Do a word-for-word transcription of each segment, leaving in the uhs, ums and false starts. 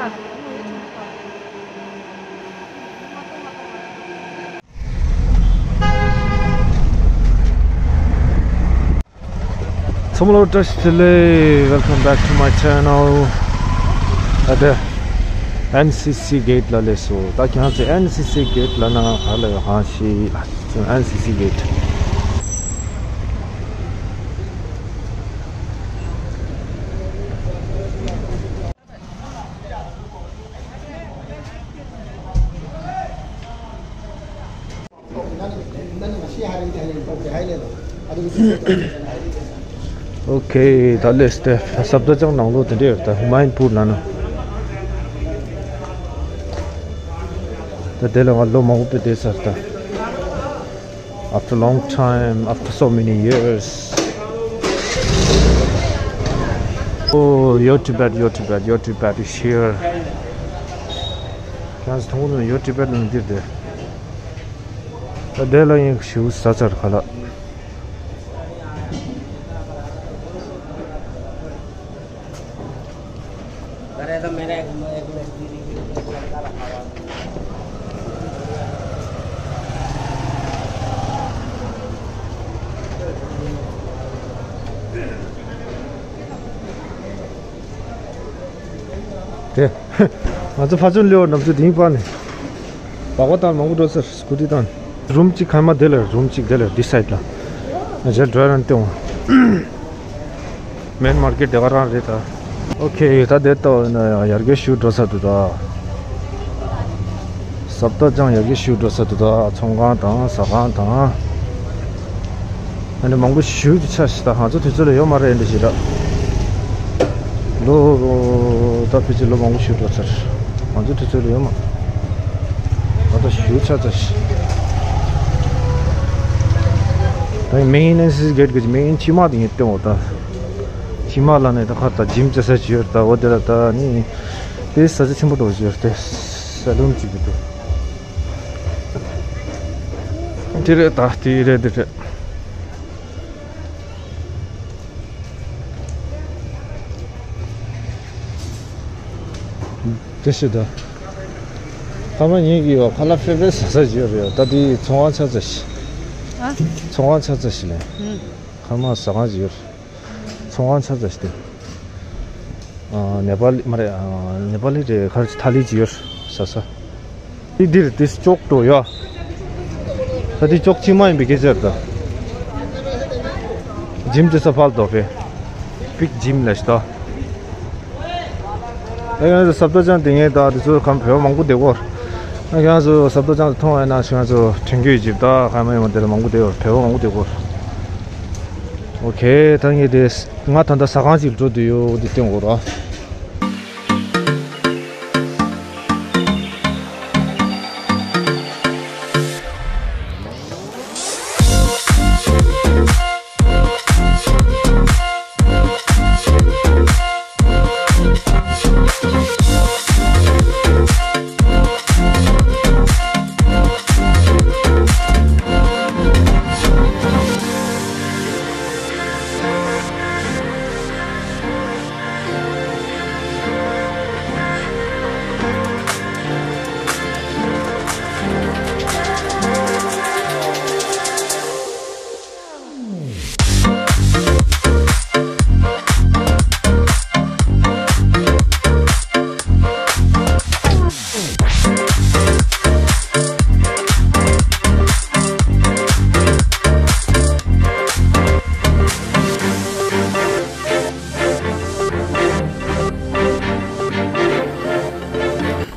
ཚང་མ་ལ་བཀྲ་ཤིས་བདེ་ལེགས། Welcome back to my channel. ད་ལྟ་ཨེན་སི་སི་གེ་ཊི་ལ་སླེབས་སོང་། ད་ཁྱེད་རང་ཚོ་ཨེན་སི་སི་གེ་ཊི་ལབ་ན་ག་ལ་ཡོད་གང་ཤེས་ལ། ཨེན་སི་སི་གེ་ཊི། ཨོ་ཁེ། ད་སླེབས་ཏེ་སབ་དར་ཇང་ནང་ལོགས་དེ་འདྲ་ཡོད། ད་ཧུ་མ་ཡུན་པུར་ལབ་ན། ད་དེ་ལ་ང་ལོ་མང་པོ་བསྡད་ཚར་ད། After long time, after so many years. Oh, you're too bad, you're too bad, you're too bad to share. ཁྱེད་ཚོ་མཐོང་གི་འདུག། You're too bad ལ་འདིར་དེ། ད་དེ་ལ་ཡིན་ཞུ་ས་ཚར་ག་ལ། अरे तो मेरा एक, एक मिनट। དེ། ང་ཚོ་ཕ་ཆུང་ལེའོ་ནམ་ཚོད་དེང་པ་ནས། སྦག་སྦག་བཏང་མང་པོ་འགྲོ་ཟེར། སྐུ་དྲི་བཏང་། རུམ་གཅིག་ཁ་མ་དེ་ལ། རུམ་གཅིག་དེ་ལ། འདི་སའིཌ་ལ། ང་ཚོ་ཌ་རའི་རན་སྟོན་འོང་། མེན་མར་ཀེཊ་དེ་ག་རང་རེད་ད། ཨོ་ཁེ། ད་དེ་ལྟ་བུ་ན་ཡར་རྒྱས་ཞུ་འགྲོ་ས་འདུག་ད། སབ་དར་ཇང་ཡར་རྒྱས་ཞུ་འགྲོ་ས་འདུག་ད། ཚོང་ཁང་དང་ཟ་ཁང་དང་། ཨ་ནི་མང་པོ་ཞེ་པོ་ཅིག་ཆགས་ཤག་ད་ང་ཚོ་དུས་ཚོད་ལ་ཡོད་མ་རེད་འདི་ཞིག་ར། ལོ། ད་ཕལ་ཆེར་ལོ་མང་པོ་ཞིག་འགྲོ་ཚར། ང་ཚོ་དུས་ཚོད་ལ་ཡོད་མ། ད་ལྟ་ཞེ་པོ་ཆགས་ཚར་ཤག་ད་མེན་ཨེན་སི་སི་གེ་ཊི་གི་མེན་ཕྱི་མ་དེ་ངས་སྟོན་འོང་ད། ཕྱི་མ་ལ་ནས་ད་ཁར་ད་ཇིམ་རྩེ་ས་ཅིག་ཡོད་ད། འོ་དེ་ལ་ད་ནི་དེ་ས་ཆ་ཆེན་པོ་འདྲ་ཅིག་ཡོད་དེ། ས་ལུང་ཅིག་གི་འདུག་དེ་རེད་ད། དེ་རེད། དེ་རེད། དེ་ཤི་ད། ཁ་མ་ཉིད་ཀྱི་ཡོད་ཁ་ལ་ཕེ་ཕེ་ཟ་ས་ཅིག་ཡོད་རེད། ད་དེ་ཚོང་ཁང་ཆ་ཚ་ཞིག་ཨ། ཚོང་ཁང་ཆ་ཚ་ཞིག་ལས། ཨུ། ཁ་མ་ཟ་ཁང་ཅིག་ཡོད། ཚོང་ཁང་ཆ་ཚ་ཞིག་སྟེ། ཨ། ནེ་པ་ལི་མ་རེད། ཨ། ནེ་པ་ལི་རེད། ག་རེ་ཐ་ལི་ཅིག་ཡོད། ཟ་ས། དེ་འདིར་དེ་ཅོག་ཏུ་ཡོད། ད་དེ་ཅོག་གཅིག་མ་ཡིན་པའི་སྐད་ཆ་རེད་ད། ཇིམ་དེ་ས་ཕལ་དོ་པས། པིག་ཇིམ་ལ་ཤི་ད། ཨེ། ང་ཚོ་སབ་དར་ཇང་དེ་ངས་ད་དེ་ཚོ་གམ་བོད་པ་མང་པོ་བསྡད་ཀྱི་ཡོད། ཨ། ཁྱེད་རང་ཚོ་སབ་དར་ཇང་དེ་མཐོང་བ་ཡིན་ན་ཁྱེད་རང་ཚོ་དྲན་རྒྱུ་ཡོད་ཅིག་ད། ག་མ་ཡོང་བ་དེ་ལ་མང་པོ་བསྡད་ཀྱི་ཡོད། བོད་པ་མང་པོ་བསྡད་ཀྱི་ཡོད། ཨོ་ཁེ། ད་ངས་དེ་ང་ད་ལྟ་ཟ་ཁང་ཅིག་འགྲོ་བསྡད་ཡོད། དེ་སྟོན་དགོས་ར།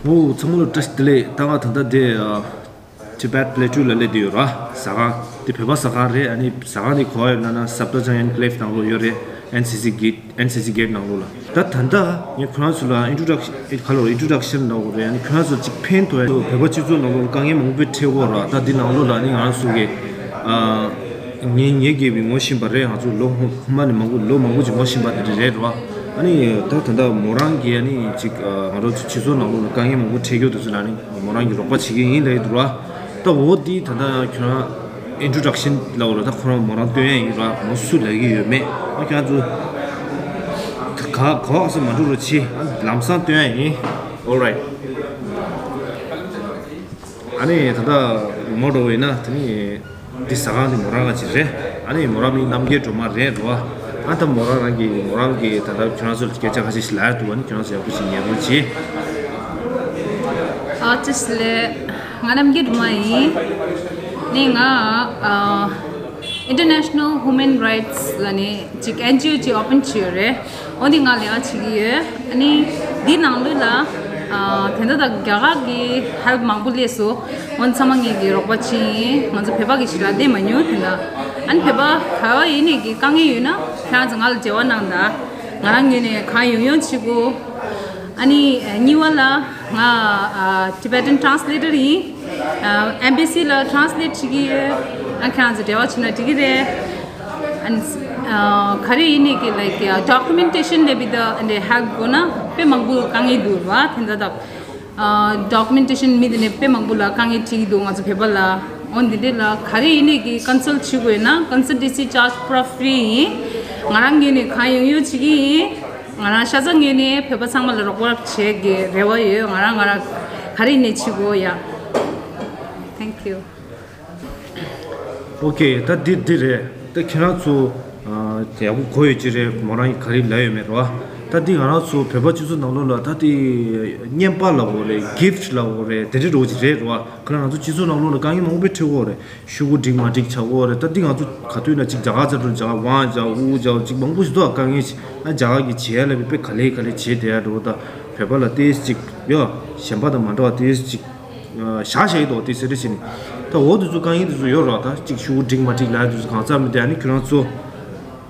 ཨོ། ཚང་མ་ལ་བཀྲ་ཤིས་བདེ་ལེགས། ད་ང་ད་ལྟ་དེ། ཨ། ཊི་བེཊ་པེ་ལེ་ཊུ་ལ་སླེབས་བསྡད་ཡོད་ར། ཟ་ཁང་དེ་བོད་པ་ཟ་ཁང་རེད། ཨ་ནི་ཟ་ཁང་དེ་ག་པར་ཡོད་ལབ་ན་སབ་དར་ཇང་ཨེན་ཀི་ལེབ་ནང་ལོགས་ཡོད་རེད། ཨེན་སི་སི་གེ་ཊི། ཨེན་སི་སི་གེ་ཊི་ནང་ལོགས་ལ། ད་ད་ལྟ་ངས་ཁོ་རང་ཚོ་ལ་ཨིན་ཊྲོ་ཌག་ཤན། ག་ལ་ཨིན་ཊྲོ་ཌག་ཤན་ལབ་དགོས་རེད། ཨ་ནི་ཁོ་རང་ཚོ་གཅིག་ཕན་ཐོགས་ཡ། བོད་པ་སྤྱི་ཚོགས་ནང་ལོགས་ལ་དཀའ་ངལ་མང་པོ་འཕྲད་ཀྱི་ཡོད་ར། ད་འདི་ནང་ལོགས་ལ་ནི་ང་རང་ཚོ་གི། ཨ། ངེད་ངེད་ཀྱིས་ངོ་ཤེས་པ་རེད། ང་ཚོ་ལོ་སྔོན་མ་ནས་མང་པོ་ལོ་མང་པོ་ཅིག་ངོ་ཤེས་པ་དེ་འདྲ་རེད་ར། ཨ་ནི་ད་ད་ལྟ་མོ་རང་གིས་ཨ་ནི་ཅིག། ཨ། ང་རང་ཚོ་སྤྱི་ཚོགས་ནང་ལོགས་ལ་དཀའ་ངལ་མང་པོ་འཕྲད་ཀྱི་ཡོད་དུས་ཚོད་ལ་ནི་མོ་རང་གིས་རོགས་པ་བྱེད་ཀྱི་ཡིན་ལབ་ཀྱི་འདུག་ར། ད་འོ་འདི་ད་ལྟ་ཁྱོད་རང་ཨིན་ཊྲོ་ཌག་ཤན་ལབ་དགོས་ར། ད་ཁོ་རང་མོ་རང་སྟོན་ཡ་ཡིན་ར། ང་སུ་ལབ་ཀྱི་ཡོད་མེད། ཨ། ཁྱོད་རང་ཚོ་ག་ག་བ་སེ་མ་འགྲོ་རོགས་བྱེད། ཨ། ལམ་སང་སྟོན་ཡ་ཡིན། Alright. ཨ་ནི་ད་ལྟ་མོ་འགྲོ་བས་ན་དེ་ནི་འདི་ཟ་ཁང་འདི་མོ་རང་ག་ཅིག་རེད། ཨ་ནི་མོ་རང་མིང་རྣམ་རྒྱལ་སྒྲོལ་མ་རེད་རོ། ཨ་ད་མོ་རང་རང་གི་མོ་རང་གི་ད་ལྟ་ཁྱོད་རང་ཚོ་ལ་སྐད་ཆ་ཁ་ཤས་ཤིག་ལབ་ཡ་འདུག་ཨ་ནི་ཁྱོད་རང་ཚོ་ཡག་པོ་ཞིག་ཉན་རོགས་གྱིས། ཨ་ཅི་ལེ། ང་རྣམ་རྒྱལ་སྒྲོལ་མ་ཡིན། ནི་ང་ཨ། International Human Rights ལ་ནི་ཅིག་ཨེན་ཇི་ཨོ་ཅིག་ཨོ་པན་བྱས་ཡོད་རེད། འོ་འདི་ང་ལས་ཀ་བྱེད་ཀྱི་ཡོད། ཨ་ནི་འདི་ནང་ལོགས་ལ་ཨ་དེ་འདྲ་དང་རྒྱ་གར་གྱི་ཧེལཔ་མང་པོ་སླེབས་སོང་། འོ་ཚང་མ་ངེད་ཀྱི་རོགས་པ་བྱེད་ཡིན། ང་ཚོ་བོད་པ་གི་ཞིག་ལ་བསྡད་མ་མྱོང་དེ་འདྲ། ཨ་ནི་བོད་པ་ག་བ་ཡིན་ནས་ཀྱི་དཀའ་ངལ་ཡོད་ན་ཁྱེད་རང་ཚོ་ང་ལ་འབྲེལ་བ་གནང་དང་། ང་རང་ངོས་ནས་གང་ཡོང་ཡོང་བྱེད་དགོས། ཨ་ནི་གཉིས་པ་ལ་ང་ཨ་Tibetan translator ཡིན། ཨ་Embassy ལ་translate བྱེད་ཀྱི་ཡོད། ཨ་ཁྱེད་རང་ཚོ་འབྲེལ་བ་བྱེད་ན་འགྲིག་གི་རེད། ཨ་ནི་ཨ་ག་རེ་ཡིན་ནའི་གི་like documentation ལས་པི་ད་ཨ་ནི་help དགོས་ན་དཔེ་མང་པོ་དཀའ་ངལ་འདུག་ར་དེ་འདྲ་དང་། ཨ་documentation མི་དེ་ནས་དཔེ་མང་པོ་ལ་དཀའ་ངལ་འཕྲད་ཀྱི་འདུག་ང་ཚོ་བོད་པ་ལ། འོ་འདི་འདྲ་ལ་ག་རེ་ཡིན་ནའི་གི་consult བྱེད་དགོས་ན་consultancy charge ཕུ་ར་free ཡིན། ང་རང་ངོས་ནས་གང་ཡོང་ཡོང་བྱེད་ཀྱི་ཡིན། ང་རང་ཤ་ཚ་ངོས་ནས་བོད་པ་ཚང་མ་ལ་རོགས་པ་བྱེད་ཀྱི་རེ་བ་ཡོད། ང་རང་ང་རང་ག་རེ་ནས་བྱེད་དགོས་ཡ། Thank you. Okay ད་འདི་འདི་རེད། ད་ཁྱེད་རང་ཚོ་ཨ་ཡག་པོ་གོ་ཡོད་ཀྱི་རེད། མོ་རང་གིས་ག་རེ་ལབ་ཡོད་མེད་རོ། ད་འདི་ང་རང་ཚོ་བོད་པ་སྤྱི་ཚོགས་ནང་ལོགས་ལ་ད་དེ་རྔན་པ་ལབ་དགོས་རེད། gift ལབ་དགོས་རེད། དེ་འདྲ་འདྲ་བོ་ཅིག་རེད་རོ། ཁོ་རང་ང་ཚོ་སྤྱི་ཚོགས་ནང་ལོགས་ལ་དཀའ་ངལ་མང་པོ་འཕྲད་ཀྱི་ཡོད་རེད། ཤོག་གུ་འགྲིག་མ་འགྲིག་ཆགས་ཀྱི་ཡོད་རེད། ད་འདི་ང་ཚོ་ག་དུས་ན་ཅིག་རྒྱ་གར་ཚ་དྲོད་རྒྱ་གར་ཝང་རྒྱག་ཨུ་རྒྱག་ཅིག་མང་པོ་ཞིག་འདུག་དཀའ་ངལ་ཞིག་ཨ་རྒྱ་གར་གྱིས་བྱེད་ཡ་ལ་དཔེ་ག་ལེ་ག་ལེ་བྱེད་བསྡད་ཡ་འགྲོ། ད་བོད་པ་ལ་ཏོག་ཙམ་ཅིག་ཡོད་གཞན་པ་དང་མ་འདྲ་བ་ཏོག་ཙམ་ཅིག་བཞག་བཞག་ཡོད་དོ་དེ་ཟེར་རེ་བྱས་ནས། ད་འོ་དེ་ཚོ་དཀའ་ངལ་དེ་ཚོ་ཡོད་རོགས། ད་ཅིག་ཤོག་གུ་འགྲིག་མ་འགྲིག་ལབ་ཡ་དེ་ཚོ་གང་ཚར་མི་འདུག་ཨ་ནི་ཁྱོད་རང་ཚོ་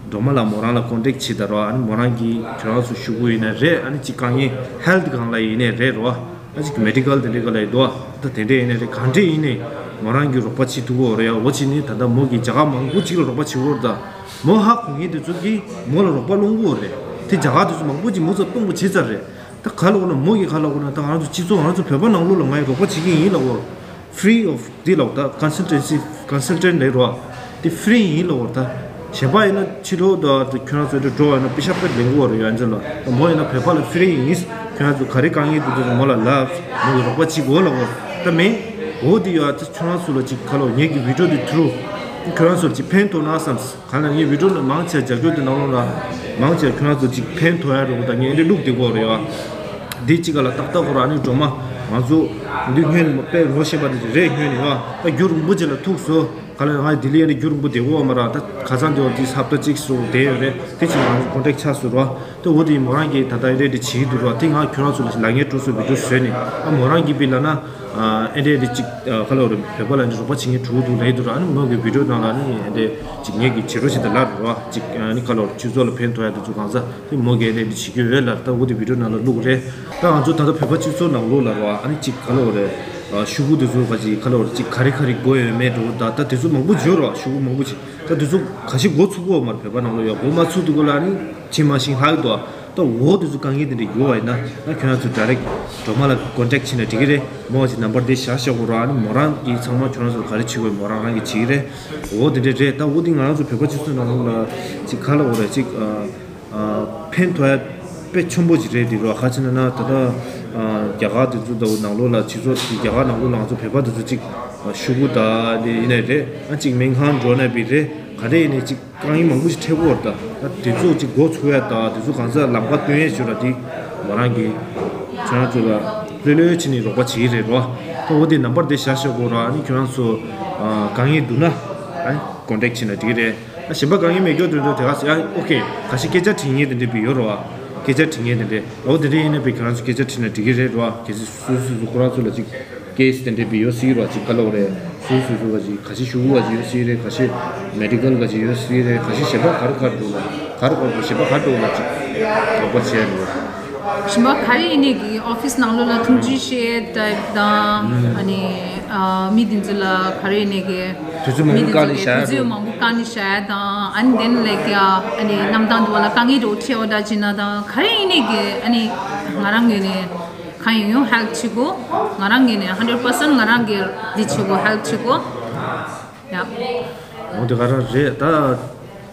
སྒྲོལ་མ་ལགས་མོ་རང་ལ་contact བྱེད་ད་རོགས། ཨ་ནི་མོ་རང་གིས་ཁྱོད་རང་ཚོ་ཤོག་གུ་ཡིན་ནའི་རེད། ཨ་ནི་ཅིག་དཀའ་ངལ་health སྒང་ལ་ཡིན་ནའི་རེད་རོགས། ཨ་ཅིག་medical དེ་འདྲའི་སྒང་ལ་ཡིན་འདུག་ད་དེ་འདྲ་ཡིན་ནའི་རེད། གང་འདྲ་ཡིན་ནའི་མོ་རང་གིས་རོགས་པ་བྱེད་ཐུབ་ཀྱི་ཡོད་རེད་ཡ། འོ་བྱས་ནས་ད་ལྟ་མོ་གིས་རྒྱ་གར་མང་པོ་ཅིག་ལ་རོགས་པ་བྱེད་ཀྱི་ཡོད་རེད། ད་མོ་ཧ་གོ་མཁན་དེ་ཚོ་གིས་མོ་ལ་རོགས་པ་སློང་གི་ཡོད་རེད། དེ་རྒྱ་གར་དེ་ཚོ་མང་པོ་ཅིག་མོ་ཚོ་སྟོང་པ་བྱེད་ཚར་རེད། ད་ག་ལ་འོ་ན་མོ་གིས་ག་ལ་འོ་ན་ད་ང་རང་ཚོ་སྤྱི་ཚོགས་ང་རང་ཚོ་བོད་པ་ནང་ལོགས་ལ་ང་ཡི་རོགས་པ་བྱེད་ཀྱི་ཡིན་ལབ་འོ། free of འདི་ལབ་འོ། ད་consultancy consultant ལབ་རོ། འདི་free ཡིན་ལབ་འོ། ད་གཞན་པ་ཡིན་ན་ཕྱི་ལོགས་ད་ཁྱོད་རང་ཚོ་འདི་འགྲོ་བ་ཡིན་ན་པེ་ཤག་དཔེ་ལེན་དགོས་རེད་ཡ་འཛིན་ལ། ད་མོ་ཡིན་ན་བོད་པ་ལ་free ཡིན། ཁྱོད་རང་ཚོ་ག་རེ་དཀའ་ངལ་འདུག་འདུག་མོ་ལ་ལབ། མོ་གིས་རོགས་པ་བྱེད་དགོས་ལབ་འོ། ད་མེད། འོ་འདི་ཡ་ད་ཁྱོད་རང་ཚོ་ལ་ཅིག་ག་ལ་འོ། ངེད་ཀྱི་video འདི་through ཁྱོད་རང་ཚོ་ལ་ཅིག་ཕན་ཐོགས་ན་བསམ། གང་ལ་ངའི་video ནང་མང་ཆེ་རྒྱབ་སྐྱོར་དེ་ནང་ལོགས་ལ་མང་ཆེ་ཁྱོད་རང་ཚོ་ཅིག་ཕན་ཐོགས་ཡ་རེད་འོ། ད་ངས་འདི་བླུགས་བསྡད་ཀྱི་ཡོད་རེད་ཡ། འདི་གཅིག་ག་ལ་ཏག་ཏག་ཁོ་རང་ནི་སྒྲོལ་མ་ང་ཚོ་འདི་སྔོན་ནས་དཔེ་ངོ་ཤེས་པ་དེ་རེད། སྔོན་ནས་ཡ་ད་རྒྱུ་རིན་པོ་ཆེ་ལ་ཐུག་སོང་། ག་ལ་ང་ལྡི་ལི་ཡ་ནི་རྒྱུ་རིན་པོ་བསྡད་ཀྱི་ཡོད་མ་རེད། ད་ཁ་སང་དེ་བ་དེ་ཧབ་ཏ་གཅིག་སོང་བསྡད་ཡོད་རེད། དེ་ཅིག་ང་ཚོ་contact ཆགས་སོང་ར། ད་འོ་དེ་མོ་རང་གིས་ད་ལྟ་ཨེ་འདྲས་འདྲས་བྱེད་ཀྱི་འདུག་ར། དེ་ང་ཁྱོད་རང་ཚོ་ལ་ལབ་མཁན་འགྲོ་སོང་། video བཟོས་ནས་ཨ་མོ་རང་གིས་པི་ལ་ན། ཨ་ཨེ་འདྲས་འདྲས་ཅིག་ཨ་ག་ལ་འོ་རེད། བོད་པ་ལ་འདྲས་རོགས་པ་བྱེད་མཁན་དྲུག་འདུག་ལབ་འདུག་ར། ཨ་ནི་མོ་གི་video ནང་ལ་ནི་ཨེ་འདྲས་ཅིག་ངེད་ཀྱིས་བྱེད་རོགས་བྱེད་དང་ལབ་ར། ཅིག་ཨ་ནི་ག་ལ་འོ་རེད། སྤྱི་ཚོགས་ལ་ཕན་ཐོགས་ཡ་དེ་ཚོ་གང་ཟག་དེ་མོ་གིས་ཨེ་འདྲས་འདྲས་བྱེད་ཀྱི་ཡོད་ལབ། ད་འོ་དེ་video ནང་ལ་བླུགས་རེད། ད་ང་ཚོ་ད་ལྟ་བོད་པ་སྤྱི་ཚོགས་ནང་ལོགས་ལ་ར། ཨ་ནི་ཅིག་ག་ལ་འོ་རེད། ཨ་ཤོག་གུ་དེ་ཚོ་ག་ཅིག་ག་ལ་འོ་རེད། ཅིག་ག་རེ་ག་རེ་དགོས་ཡོད་མེད་འགྲོ། ད་ད་དེ་ཚོ་མང་པོ་ཡོད་ར། ཤོག་གུ་མང་པོ་ཅིག་ད་དེ་ཚོ་ག་ཞིག་འགོ་ཚུགས་ཀྱི་ཡོད་མ་རེད། བོད་པ་ནང་ལོགས་ཡ་འགོ་མ་ཚུགས་དུས་སྐབས་ལ་ཨ་ནི་ཕྱི་མ་ཤིང་ལྷག་འདུག་ད་འོ་དེ་ཚོ་དཀའ་ངལ་དེ་འདྲ་ཡོད་པ་ཡིན་ན་ང་ཁྱོད་རང་ཚོ་direct སྒྲོལ་མ་ལ་contact བྱས་ན་འགྲིག་གི་རེད། མོ་གི་number དེ་བཞག་བཞག་གོ་ར། ཨ་ནི་མོ་རང་གིས་ཚང་མ་ཁྱོད་རང་ཚོ་ལ་ག་རེ་བྱེད་དགོས་མོ་རང་རང་གིས་བྱེད་ཀྱི་རེད། འོ་དེ་འདྲ་རེད། ད་འོ་དེ་ང་རང་ཚོ་བོད་པ་སྤྱི་ཚོགས་ནང་ལོགས་ལ་ཅིག་ག་ལ་འོ་རེད། ཅིག་ཨ་ཨ་ཕན་ཐོགས་ཡ་དཔེ་ཆེན་པོ་ཅིག་རེད་འདི་རོ། ག་ཅི་ན་ན་ད་ལྟ་ཨ་རྒྱ་གར་དེ་ཚོ་ད་འོ་ནང་ལོགས་ལ་སྤྱི་ཚོགས་རྒྱ་གར་ནང་ལོགས་ལ་ང་ཚོ་བོད་པ་དེ་ཚོ་ཅིག་ཨ་ཤོག་གུ་ད་དེ་ཡིན་ནའི་རེད། ཨ་ཅིག་སྨན་ཁང་འགྲོ་ན་པི་རེད། ག་རེ་ཡིན་ནའི་ཅིག་དཀའ་ངལ་མང་པོ་ཞིག་འཕྲད་ཀྱི་ཡོད་རེད། ད་ད་དེ་ཚོ་ཅིག་འགོ་ཚུགས་ཡ་ད་དེ་ཚོ་གང་ཟག་ལམ་ཁ་སྟོན་ཡས་ཞུ་ར། དེ་མོ་རང་གིས་ཁྱོད་རང་ཚོ་ལ་ལྷོད་ལྷོད་བྱས་ནས་རོགས་པ་བྱེད་ཀྱི་རེད་རོ། ད་འོ་དེ་number དེ་བཞག་བཞག་གོ་ར། ཨ་ནི་ཁྱོད་རང་ཚོ་ཨ་དཀའ་ངལ་འདུག་ན་ཨ་contact བྱས་ན་འགྲིག་གི་རེད། ཨ་གཞན་པ་དཀའ་ངལ་མེད་སྐྱོ་དོན་དུ་དེ་ག་ཟེར། ཨ་okay ག་ཞིག་སྐད་ཆ་དྲི་མཁན་དེ་འདྲ་བི་ཡོད་རོ། ཨ་སྐད་ཆ་དྲི་མཁན་དེ་འདྲ་འོ་དེ་འདྲ་ཡིན་ན་བི་ཁྱོད་རང་ཚོ་སྐད་ཆ་དྲིས་ན་འགྲིག་གི་རེད་རོ། ཨ་གལ་སྲིད་སོ་སོ་སོ་ཁོ་རང་ཚོ་ལ་ཅིག་case དེ་འདྲ་བི་ཡོད་སྲིད་རོ། ཅིག་ག་ལ་འོ་རེད། སོ་སོ་སོ་ག་ཅིག་ག་ཅིག་ཤོག་གུ་ག་ཅིག་ཡོད་སྲིད་རེད། ག་ཤེད་medical ག་ཅིག་ཡོད་སྲིད་རེད། ག་ཤེད་གཞན་པ་ག་རེ་ག་རེ་འདུག་ལ་ག་རེ་ག་རེ་འདུག་གཞན་པ་ག་རེ་འདུག་ལ་ཅིག་རོགས་པ་བྱས་རེད། གཞན་པ་ག་རེ་ཡིན་ནའི་གི་office ནང་ལོགས་ལ་ཐུང་ཅིག་བཤད་ད་དང་ཨ་ནི་ཨ་མི་དེ་ཚོ་ལ་ག་རེ་ཡིན་ནའི་གི་དུས་ཚོད་མང་པོ་བཀག་ནས་བཞག་ཡ་དུས་ཚོད་མང་པོ་བཀག་ནས་བཞག་ཡ་དང་ཨ་ནི་དེ་ནས་ལེགས་ཀྱ་ཨ་ནི་གནམ་ཐང་དུ་བ་ལ་དཀའ་ངལ་འདྲ་བོ་འཕྲད་པ་འདྲ་བྱས་ན་དང་ག་རེ་ཡིན་ནའི་གི་ཨ་ནི་ང་རང་ངོས་ནས་གང་ཡིན་ཡང་help བྱེད་དགོས། ང་རང་ངོས་ནས་hundred percent ང་རང་གི་འདི་བྱེད་དགོས། help བྱེད་དགོས་ཡ། འོ་དེ་ག་རང་རེད་ད།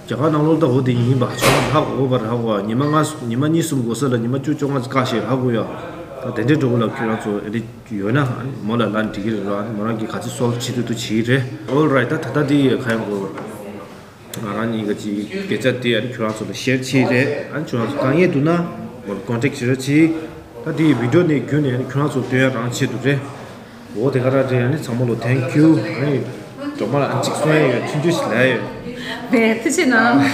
རྒྱ་གར་ནང་ལོགས་ད་འོ་དེ་ཡིན་པ་ཆོག་ཧ་གོ་བར་ཧ་གོ་བ། ཉི་མ་ལྔ་ཉི་མ་གཉིས་གསུམ་འགོར་ས་ལ་ཉི་མ་བཅུ་བཅོ་ལྔ་བཀག་ཤེས་ཧ་གོ་ཡ། དེ་འདྲའི་འགྲོ་གི་ལ་ཁྱོད་རང་ཚོ་ཨེ་འདྲ་ཡོད་ན་མོ་ལ་ལབ་འགྲིག་གི་རེད་རོ། མོ་རང་གིས་ག་ཚོད་སོལ་བྱེད་ཐུབ་ཐུབ་བྱེད་ཀྱི་རེད། Alright། ད་ད་ལྟ་འདི་ག་ཡང་གོ། ང་རང་གཉིས་ཀྱི་སྐད་ཆ་དེ་ཨ་ནི་ཁྱོད་རང་ཚོ་ལ་ཤེར་བྱེད་རེད། ཨ་ནི་ཁྱོད་རང་ཚོ་དཀའ་ངལ་འདུག་ན་མོར་ཀོན་ཊེག་བྱེད་རོགས་གྱིས། ད་དེའི་བི་ཌིའོ་ནས་བརྒྱུད་ནས་ཨ་ནི་ཁྱོད་རང་ཚོ་སྟོན་ཡ་རང་ཆེད་དུ་རེད། འོ་དེ་ག་རང་རེད། ཨ་ནི་ཚང་མ་ལོ་thank you། ཨ་ནི་སྒྲོལ་མ་ལ་ཨ་ནི་གཅིག་གསུང་ཡ་ཡོད། ཆུང་ཆུང་ཞིག་ལབ་ཡ་ཡོད། བས་ཐུགས་རྗེ་གནང་།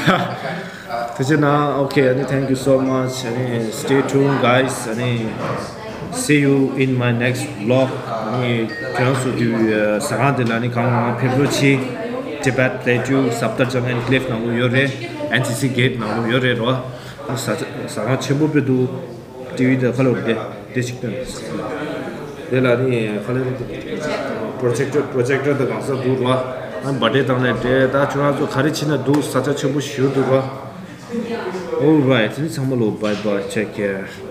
ཐུགས་རྗེ་གནང་། Okay། ཨ་ནི་thank you so much། ཨ་ནི་stay tuned guys། ཨ་ནི་see you in my next vlog། ཨ་ནི་ཁྱོད་རང་ཚོ་དུས་ཟ་ཁང་དེ་ལ་ནི་གང་མང་ཕེབས་རོགས་གྱིས། Tibet Plateau Safdarjung Enclave ནང་ལོགས་ཡོད་རེད། ཨེན་སི་སི་གེཊ་ནང་ལོགས་ཡོད་རེད་རོ། ཟ་ཟ་ཁང་ཆེན་པོ་དཔེ་འདུག། ཊི་ཝི་དང་ཁ་ལོ་དེ་དེ་ཞིག་སྟོན། དེ་ལ་ནི་ཁ་ལོ་པྲོ་ཇེག་ཊར་པྲོ་ཇེག་ཊར་དང་གང་ས་འདུག་རོ། ཨ་ནི་བར་ཐི་ཌེ་དང་ནས་དེ་ད་ཁྱོད་རང་ཚོ་ག་རེ་བྱེད་ན་འདུག། ས་ཆ་ཆེན་པོ་ཞིག་འདུག་རོ། Alright། དེ་ནི་ཚང་མ་ལོ་bye bye take care།